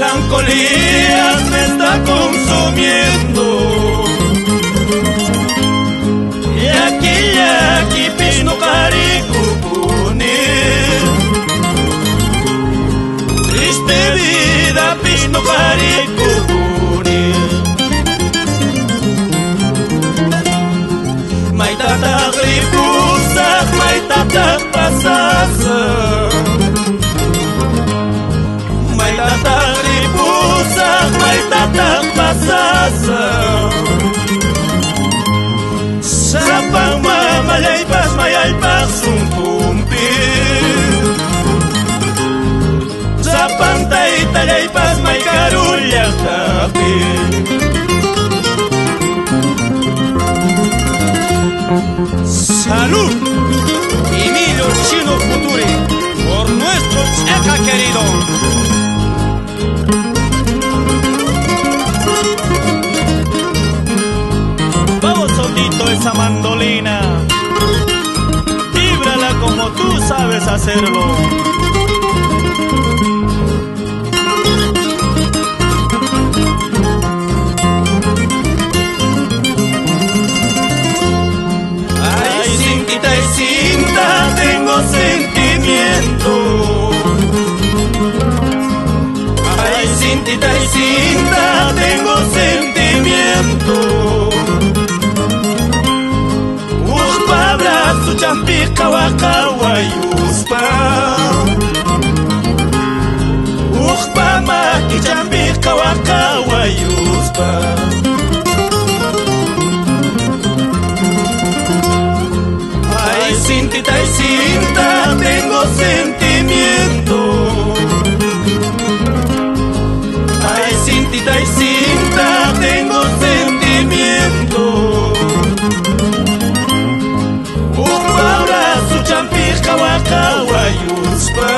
Melancolía me está consumiendo. Llaki llakipis ñuqarikukuni. Triste vida pis ñuqarikukuni. Maytataq ripusaq, maytataq pasasaq. Maytataq ripusaq, maytataq pasasaq. Sapan mamallaypas mayallpaq sunqunpi. Sapan taytallaypas may karu llaqtapi. ¡Salud! Emilio Chino Futuri, por nuestro Checa querido. Vamos, Sondito, esa mandolina. Víbrala como tú sabes hacerlo. Ay, cintita y cinta, tengo sentimiento. Ay, cintita y cinta, tengo sentimiento. Uqpa abrazo champiqa waqawayuspa. Uqpa maki champiqa waqawayuspa. Ay, cintita y cinta, tengo sentimiento. Ay, cintita y cinta, tengo sentimiento. Uqpa abrazo champiqa waqawayuspa.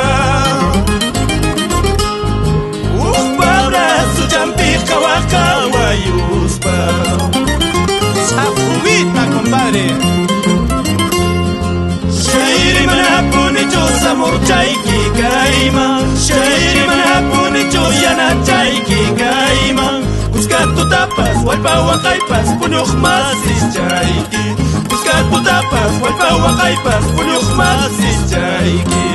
Uqpa abrazo champiqa waqawayuspa. ¡Safubita, compadre! Chayri manapunichu samurchayki kayman. Chayri manapunichu yanachayki kayman. Kuska tutapas wallpa waqaypas puñuq masichayki. Kuska tutapas wallpa waqaypas puñuq masichayki.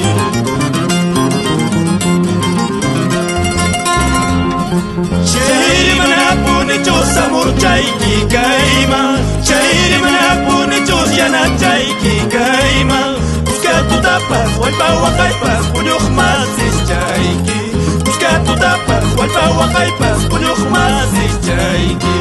Chayri manapunichu samurchayki kayman. Chayri manapunichu yanachayki kayman. Kuska tutapas wallpa waqaypas puñuq masichayki. Kuska tutapas wallpa waqaypas puñuq masichayki.